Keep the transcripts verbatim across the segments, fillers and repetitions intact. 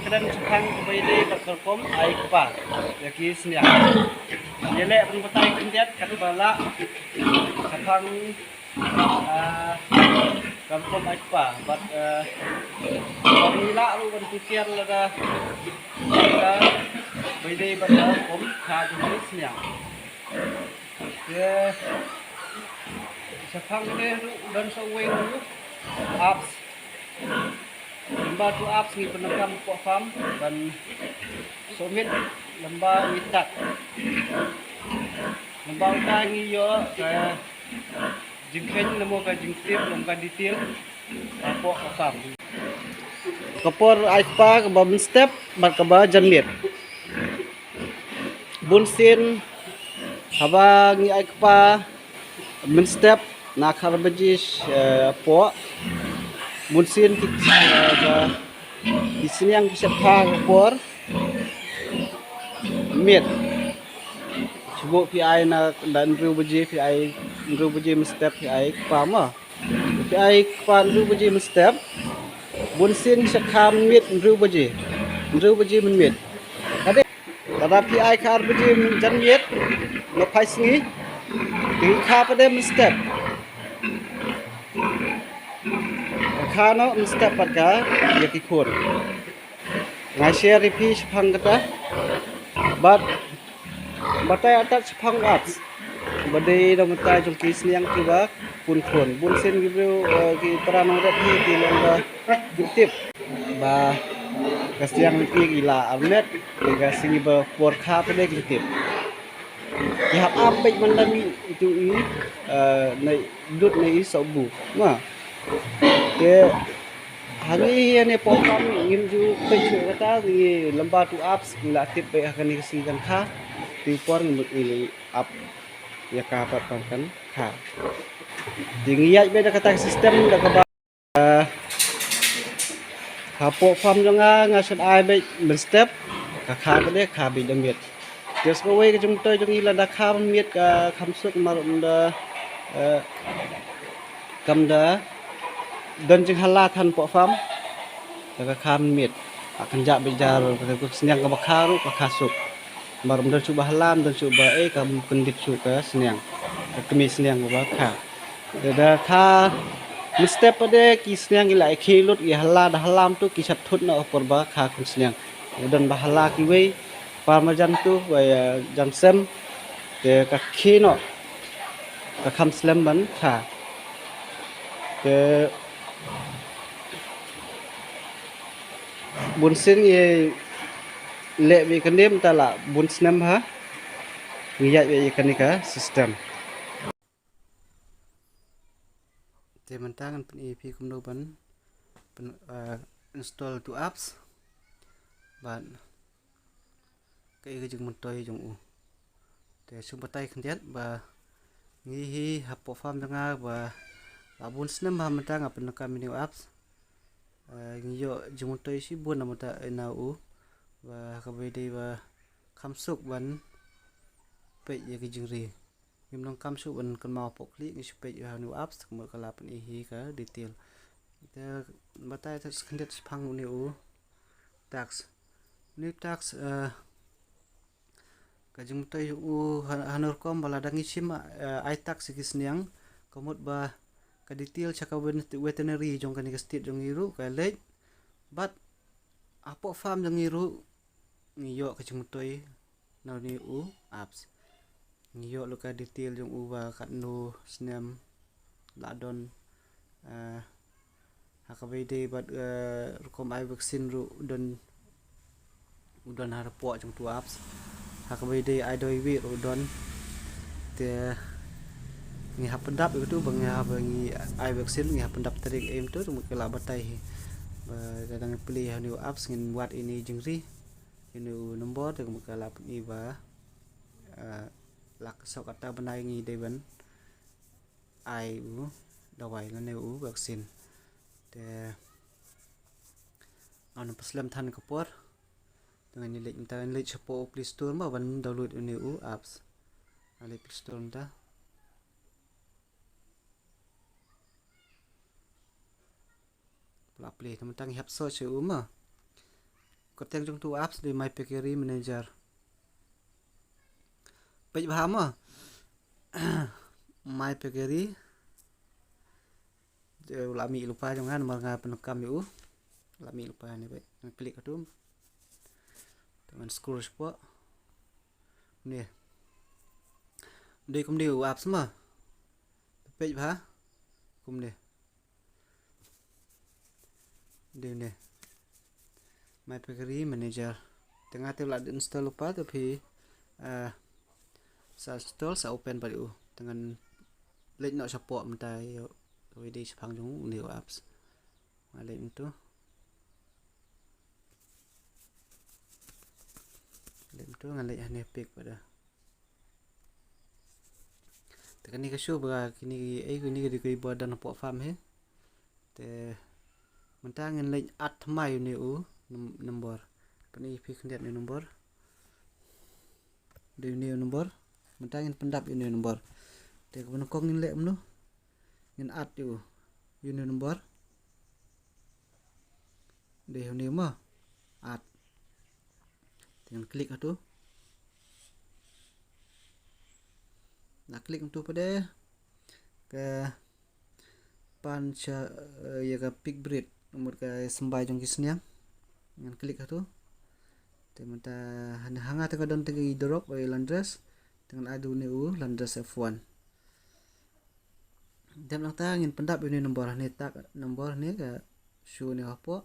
Shaphang kaba ïadei bad ka rukom ai kpa ïa ki sniang. Ngi leh ban batai khyndiat katba lah shaphang, ah, ka rukom ai kpa bad, ah, bad ngi lah ruh ban pyntiar lada kaba ïadei bad ka rukom kha jong ki sniang. Te shaphang ne ruh don sa uwei u apps. Lamba tu apps ngi pyndonkam hapoh farm ban submit lamba ngi tak. Lamba uta ngi ïoh ka jingkheiñ lamo ka jingtip lamo ka detail hapoh farm. Ka por ai kpa kaba mynstep bad kaba janmiet. Bun sien haba ngi ai kpa mynstep na khat baje, eh, hapoh. Bun sien ki, eh, ba, ki sniang ki shait kha ka por miet. Shu buh phi ai na da hynriew baje, phi ai hynriew baje mynstep phi ai kpa mo. Phi ai kpa hynriew baje mynstep. Bun sien ki shait kha mynmiet hynriew baje. Hynriew baje mynmiet. Lada, lada phi ai kha ar baje janmiet na phai sngi, ki kha pat de mynstep. Kha noh mynstep pat ka ïa ki khun. Nga share ïa phi shaphang kata. Bad batai atat shaphang apps ba dei da mynta jong ki sniang kiba khun khun. Bun sien ki briew, eh, ki para nongrep hi ki long ba ki tip ba ka sniang ki la armet, ki ka sngi ba por kha pat de ki tip. Ki hap ap beit man la mih itu i, eh, na lut na i sobu. Ma. Te ha ngi hi ne pom kam ngim ju peit shuh kata ngi lamba tu apps ngi la tip beit ha kane ka sngi kan kha. Ti por ngi mut ngi ap ïa ka pat pan kan kha. Te ngi ïaid beit da kata ka system da kaba, ah, hapoh farm jong nga nga shait ai beit mynstep ka kha beit de kha beit da miet. Te sa kawei ka jingmyntoi jong ngi lada kha miet ka kham suk mar um da, eh, kam da don jinghala than hapoh farm. Te ka kha miet a kan jah beit jar ka sniang kaba kha ruh ka kha suk. Mar um don shuh ba hala, um don shuh ba, eh, kam kyndit shuh ka sniang. Ka kmie sniang kaba kha. Te da kha mynstep pat de ki sniang ki la ïa khie lut, ki hala da hala tu ki shat thut na por ba kha khun sniang. Don ba hala kiwei, par marjan tu ba ïa jan sem. Te ka khie noh ka kham slem ban kha. Te bun sien ngi leh beit kane mynta la bun snem ha ngi ïaid beit ïa kane ka system. Te mynta ngan pyni ïa phi kumno ban pyn, eh, install tu apps bad kaei ka jingmyntoi jong u. Te shu batai khyndiat ba ngi hi hapoh farm jong nga ba la bun snem ha mynta nga pyndonkam ïa une u apps. Eh, ngi ïoh jingmyntoi shibun na mynta ïa une u ba kaba ïadei ba kham suk ban peit ïa ki jingri. Ngim donkam shuh ban kynmaw hapoh khlieh, ngi shu peit ïa une u apps, te ka mut ka la pyni hi ka detail. Te batai te khyndiat shaphang une u tax. Une u tax, eh, ka jingmyntoi u ha, hano rukom ba lada ngi shim, eh, ai tax ïa ki sniang, ka mut ba ka detail sha ka vet-, veterinary jong kane ka state jong ngi ruh ka leit. Bad hapoh farm jong ngi ruh ngi ïoh ka jingmyntoi na une u apps. Ngi ïoh lut ka detail jong u ba katno snem la don, eh, ha kaba ïadei bad, eh, rukom ai vaccine ruh u don, u don ha hapoh jong tu apps. Ha kaba ïadei ai dawai wieh ruh u don. Te ngi hap pyndap ïa katu ba ngi hap, ba ngi ai vaccine ngi hap pyndap tarik em tu, te mut ka la batai hi. Ba lada ngi plie ha une u apps ngin wad ïa une i jingri. Ïa une u nombor te ka mut ka la pyni ba, eh, la ka sok kata bnai ngi dei ban ai u dawai lane u vaccine. Te ngan pynslem than ka por. Te ngan leit, mynta ngan leit shapoh u Play Store mo ban download une u apps. Ngan leit Play Store mynta. Pla Play, te mynta ngi hap search ïa u mo. Kyrteng jong utu u apps dei My Piggery Manager. Peit bha mo. My Piggery. Te u la mih lypa jong nga namar nga pyndonkam ïa u. La mih lypa ne, peit. Ngan klik hatu. Te ngan scroll shapoh. Ne. Dei kumne u apps mo. Peit bha. Kumne. Dei ne. My Piggery Manager. Te nga te la install lypa, te phi, ah, sa install, sa open pat ïa u. Te ngan leit noh shapoh mynta ïa u, dei shaphang jong une u apps. Nga leit mynta. Leit mynta, ngan leit hangne pig pat da. Te kane ka show ba kine, eh, kine ki dei kiba don hapoh farm hi. Te mynta ngin leit add thymmai une u num-, nombor. Pyni phi khyndiat une u nombor. Dei une u nombor. Mynta ngin pyndap une u nombor. Te kaba nyngkong ngin leh kumno? Ngin add ïa u, ïa une u nombor. Dei une mo. Add. Te ngan klik hatu. Na klik hatu pat de. Ka pan sha, eh, ïa ka pig breed, mut ka symbai jong ki sniang. Ngan klik hatu. Te mynta ha nga te ka don te ki Dorrough, eh, Landrace. Te ngan ai da une u Landrace F one. Dep nangta ngin pyndap ïa une u nombor, hangne tag nombor, hangne ka show hangne hapoh.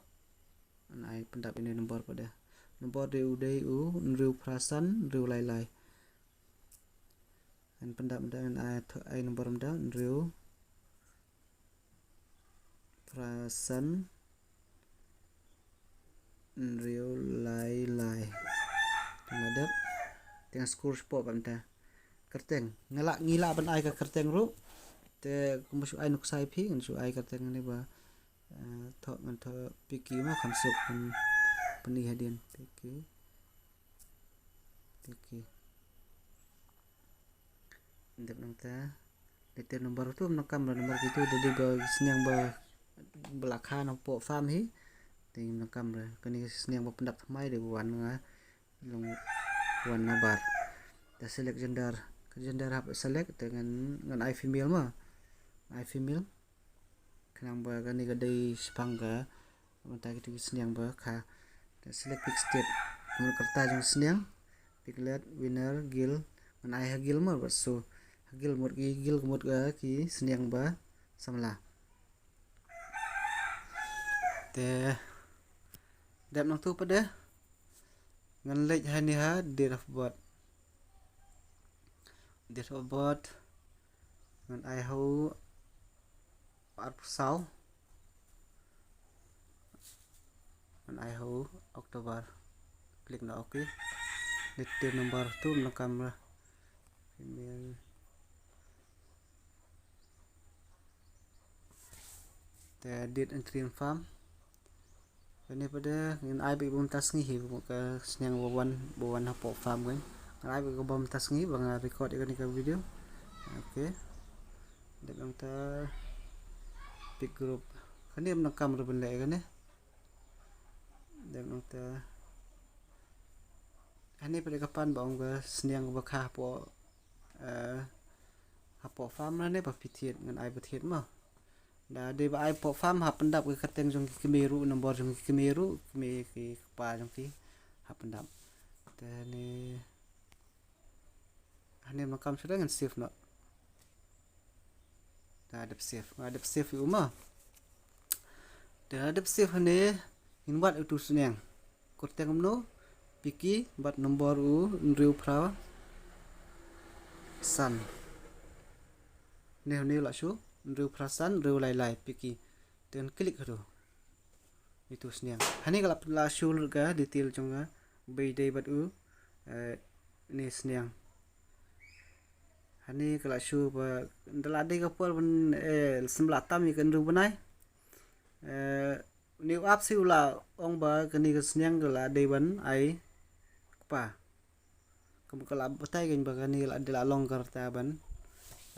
Ngan ai pyndap ïa une u nombor pat de. Nombor dei u, dei u hynriew phra san hynriew lai lai. Ngan pyndap mynta, ngan ai, ai nombor mynta, hynriew phra san hynriew lai lai. Te nga dep. Te nga scroll shapoh pat mynta. Kyrteng. Nga lah, ngi lah ban ai ka kyrteng ruh. Te kumba shu ai nuksa ïa phi, ngan shu ai kyrteng hangne ba, eh, thoh, ngan thoh Picky mo, kham suk, ngan pyni hadien. Picky. Picky. Dep nangta. Dei te number two, ym donkam re, number two da dei ba sniang ba, ba la kha na poh farm hi. Te ym donkam re. Kane sniang ba pyndap thymmai dei ba wan nga long wan nabar. Da select gender. Ka gender hap select te ngan, ngan ai female mo. Ai female. Khnang ba kane ka dei shaphang ka, mynta kitu ki sniang ba kha. Te select pig state. Kumno ka rta jong sniang. Piglet, wiener, gill. Ngan ai ha gill mo, bad so ha gill mut ki, gill mut ka ki sniang ba samla. Te dep nangtu pat de. Ngan leit hangne ha date of birth. Date of birth. Ngan ai ha u arphew saw. Ngan ai ha u October. Click na okay. Date number two, ym donkam re. Female. Te date entry in farm. Kane pat de ngan ai beit ba mynta sngi hi, ka sniang ba wan, ba wan hapoh farm kane. Ngan ai beit ba mynta sngi ba nga record ïa kane ka video. Okay. Dep nangta pig group. Kane ym donkam re ban leh kane. Dep nangta. Kane pat de ka pan ba ong ka sniang ba kha hapoh, eh, hapoh farm ne ba phi thied, ngan ai ba thied mo. Da dei ba ai poh farm hap pyndap ki kyrteng jong ki kmie ruh, number jong ki kmie ruh, kmie ki kpa jong ki hap pyndap. Te ne, hangne ym donkam shuh de, ngan save noh. Da dep save, da dep save ïa u mo. Da dep save hangne, ngin wad ïa utu sniang. Kyrteng kumno, Picky, bad number u hynriew phra san. Ne, ne la shu, hynriew phra san, hynriew lai lai, Picky. Te ngan click hatu. Itu sniang. Hangne ka la, la show lut ka detail jong ka ba ïadei bad u, eh, ne sniang. Hangne ka la show ba da la dei ka por ban, eh, symboh tam ïa ka hynriew bnai. Eh, une u apps hi u la ong ba kane ka sniang ka la dei ban ai kpa. Kum ka la batai kein ba kane la dei, la long ka rta ban,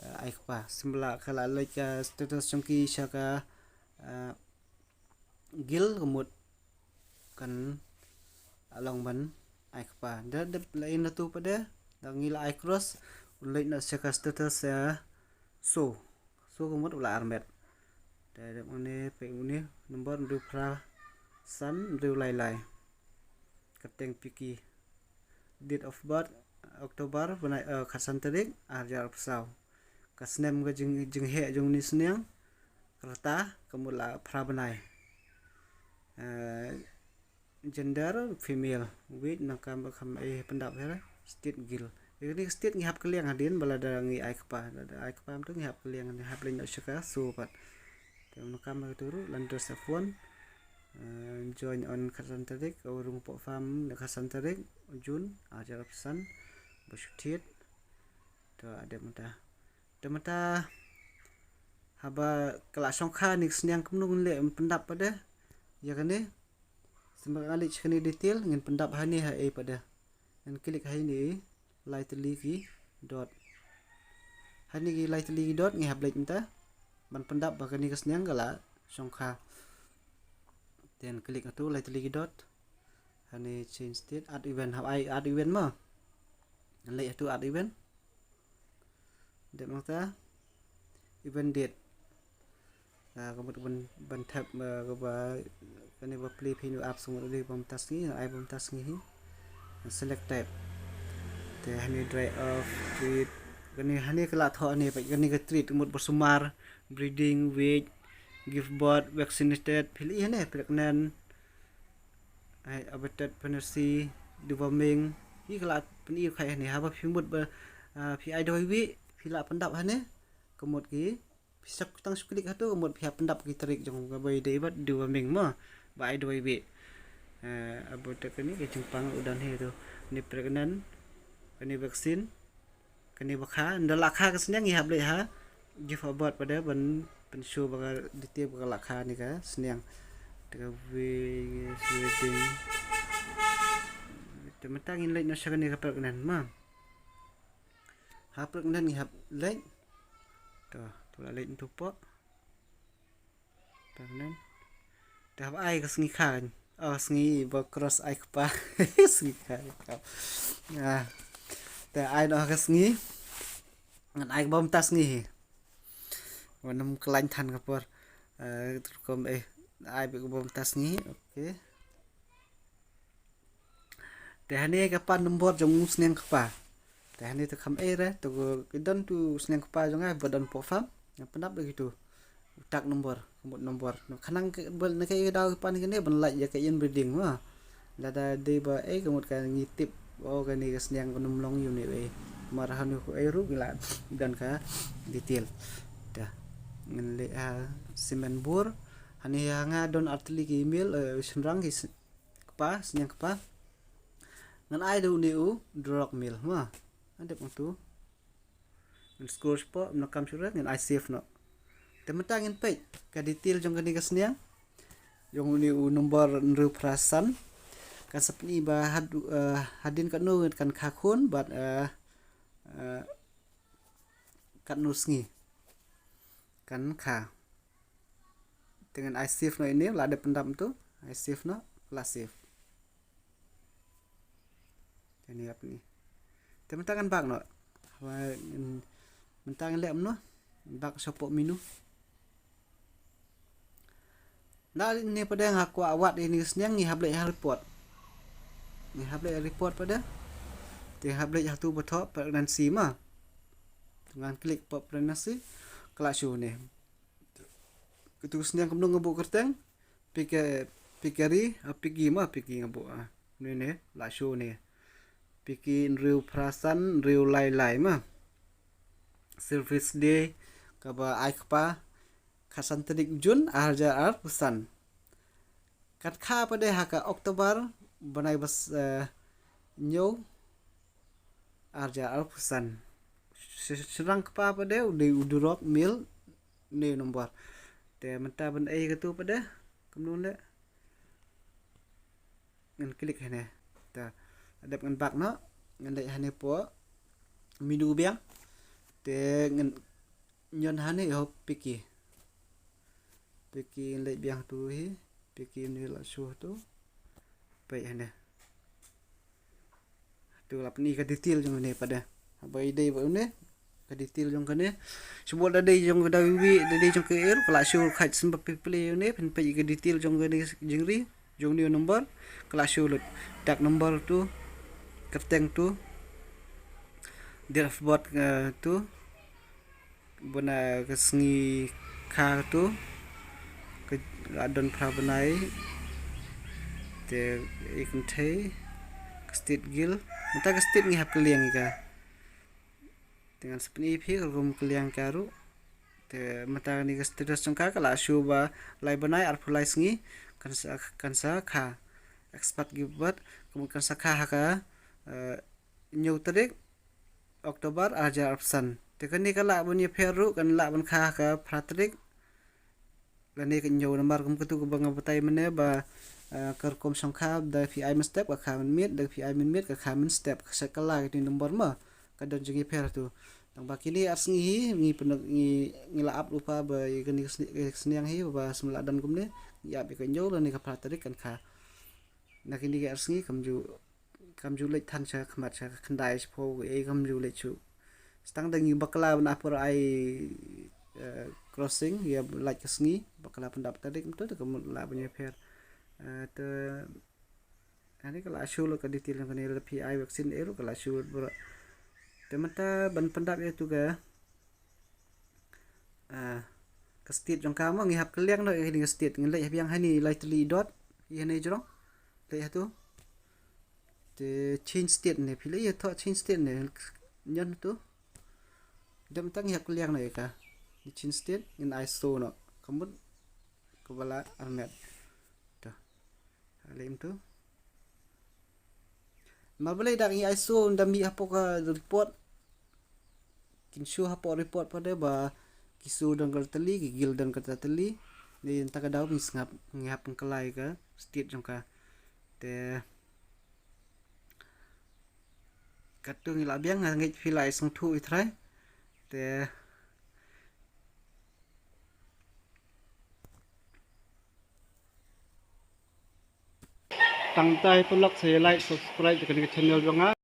eh, ai kpa. Symboh ka la leit ka status jong ki sha ka, eh, gill, ka mut kan Along ban ai kpa. Da dep la in la tu pat de, da ngi la ai cross, un leit noh sha ka status, eh, show. Show ka mut u la armet. Da dep une, peit une, number hynriew phra san, hynriew lai lai. Kyrteng Piki. Date of birth, October, bnai, eh, khatsan tarik, ar hajar arphew saw. Ka snem ka jing, jingheh jong une u sniang, ka rta, ka mut la phra bnai. Eh, gender, female. Weight, nang kam, kam, eh, pyndap hera, state, gil. Ïa kane ka state ngi hap kylliang hadien, ba lada ngi ai kpa, lada ai kpa mynta ngi hap kylliang, ngi hap leit noh sha ka show pat. Te nang kam ka tu ruh, Landros F one, eh, join on khatsan tarik, Urung Pok Farm, khatsan tarik, June, ar hajar arphew san, ba shu thied. To, adep mynta. Te mynta haba ka la shongkha ne ka sniang kumno ngin leh pyndap pat de. Ïa kane. Symbai ngan leit sha kane detail, ngin pyndap hangne ha ei pat de. Ngin klik hangne, lai tylli ki dot. Hangne ki lai tylli ki dot, ngi hap leit mynta. Ban pyndap ba kane ka sniang ka la shongkha. Te ngin klik hatu, lai tylli ki dot. Hangne change state, add event, hap ai add event mo. Ngin leit hatu add event. Dep nangta. Event date. Ah, ka mut ban, ban thep, ah, kaba, kane ba play phi ïa u app sumut ri ba mynta sngi, ai ba mynta sngi hi. Select type. Te hangne dry off, treat. Kane hangne ka la thoh hangne, peit kane ka treat, ka mut ba sumar, breeding, weight, give birth, vaccinated, phi la i hangne, pregnant, ai, aborted, pregnancy, deworming. Hi ka la pyni u khai hangne, haba phi mut ba, ah, phi ai dawai wieh, phi la pyndap hangne, ka mut ki, phi shu tang shu klik hatu, ka mut phi hap pyndap ki tarik jong kaba ïadei bad deworming mo, ba ai dawai wieh. Eh, aborted kane ka jingpang u don hi tu. Kane pregnant, kane vaccine, kane ba kha, ynda la kha ka sniang ngi hap leit ha give birth pat de ban pynshow ba ka detail ba ka la kha ne ka sniang. Te ka wi-, wedding. Te mynta ngin leit noh sha kane ka pregnant mo. Ha pregnant ngi hap leit. To, to la leit ntu pok. Pregnant. Te hap ai ka sngi kha. Oh, sngi ba cross ai kpa. Sngi kha. Ah. Te ai noh ka sngi. Ngan ai kaba mynta sngi hi. Wan ym khlaiñ than ka por. Eh, rukom, eh, ai beit kaba mynta sngi. Okay. Te hangne ka pan nombor jong u sniang kpa. Te hangne te kham ei re, te ko ki don tu sniang kpa jong nga ba don pok farm. Nga pyndap da kitu. Tag nombor, ka mut nombor. Khnang ka, ba, na ka ïa daw ki pan kane ban lait ïa ka inbreeding mo. Lada dei ba ei ka mut ka ngi tip, oh, kane ka sniang kan ym long ïa une ei. Mar hangne ko ei ruh ngi la don ka detail. Te ngin leh ha semen bur. Hangne ha nga don artylli ki male, eh, shynrang ki s-, kpa, sniang kpa. Ngan ai da une u Duroc male mo. Ngan dep ngan tu. Ngan scroll shapoh, ngan kam shuh re, ngan ai save noh. Te mynta ngin peit ka detail jong kane ka sniang. Jong une u nombor hynriew phra san. Kan sa pyni ba had, eh, hadien katno kan kha khun bad, eh, eh, katno sngi kan kha. Te ngan ai save noh ine, la dep pyndap tu, ai save noh, la save. Te ine ap ni. Te mynta ngan back noh. Wa, mm, mynta ngan leh kumno? Back shapoh menu. Na ine pat de nga kwah wad ine sniang ngi hap leit ha report. Ngi hap leit ha report pat de. Te hap leit ha tu ba thoh pregnancy mo. Ngan klik pat pregnancy. Ka la show ne. Katu ka sniang kumno nga buh kyrteng. Pike, Pikeri, ah, Piki mo, Piki nga buh, ah. Ni ne, la show ne. Piki hynriew phra san, hynriew lai lai mo. Service day, kaba ai kpa, khatsan tarik Jun, ar hajar arphew san. Kan kha pat de ha ka October, bnai ba s-, eh, hynñiew, ar hajar arphew san. Sh-, shynrang kpa pat de, u dei u Duroc male, une u nombor. Te mynta ban ai katu pat de, kumno leh. Ngan klik hangne. Te, la dep ngan back noh, ngan leit hangne hapoh menu biang. Te ngan ñion hangne ïoh Piki. Piki ngan leit biang tu hi. Piki une la show tu. Peit hangne. Tu la pyni ka detail jong kane pat de. Haba i dei ba une ka detail jong kane. Shu bud da dei jong ka da wiwi, da dei jong ka air, ka la shu khat symba phi play une, phin peit ka detail jong kane jingri, jong une number, ka la shu lut. Dak number tu, kyrteng tu, date of birth, eh, tu, bana ka sngi kha tu, ka la don phra bnai, te i kynthei, ka state gil, mynta ka state ngi hap kylliang ïa ka. Te ngan sa pyni phi ka rukom kylliang ka ruh. Te mynta kane ka status jong ka, ka la shu ba lai bnai arphew lai sngi, kan sa, kan sa kha. Expired gift bad, kum kan sa kha ha ka, eh, hynñiew tarik October ar hajar arphew san. Te kane ka lah ban ïapher ruh, kan lah ban kha ha ka phra tarik. Lane ka hynñiew namar kum katu kaba nga batai mynne ba, eh, ka rukom shongkha da phi ai mynstep ka kha mynmiet, da phi ai mynmiet ka kha mynstep, ka sha kylla katu number ma. Ka don jingïapher tu. Tang ba kine ar sngi hi, ngi pyndonkam, ngi, ngi la ap lypa ba ïa kane ka sni-, ka sniang hi ba shu la don kumne, ngi ap ïa ka hynñiew lane ka phra tarik kan kha. Na kine ki ar sngi kam ju, kam ju leit than sha khmat sha khyndai shiphew, eh, kam ju leit shuh. Tang da ngi bakla ban ap ai, eh, crossing ïa lait ka sngi, bakla pyndap tarik mynta da ka mut lah ban ïapher. Eh, te, ani ka la shu lut ka detail jong kane, lada phi ai vaccine eh ruh ka la shu lut bro. Te mynta ban pyndap ïa tu ka, ah, ka state jong ka mo, ngi hap kylliang noh ïa kane ka state, ngi leit ha biang hani lai tylli dot, ïa hane jrong. Leit ha tu. Te change state ne, phi leit ïa thoh change state ne, ñion tu. Dep mynta ngi hap kylliang noh ïa ka. Ngi change state, ngin ai show noh. Ka mut kaba la armet. To. Leit mynta. Namar balei da ngi ai show, da mih hapoh ka report. Kin show hapoh report pat de ba ki show don kata tylli, ki gil don kata tylli. Dei mynta ka daw ngi sngap, ngi hap pynkylla ïa ka state jong ka. Te katu ngi la biang, nga ngeit phi la ïasngewthuh ïa u trai. Te tang tai pynlok sa ïa like, subscribe ïa kane ka channel jong nga.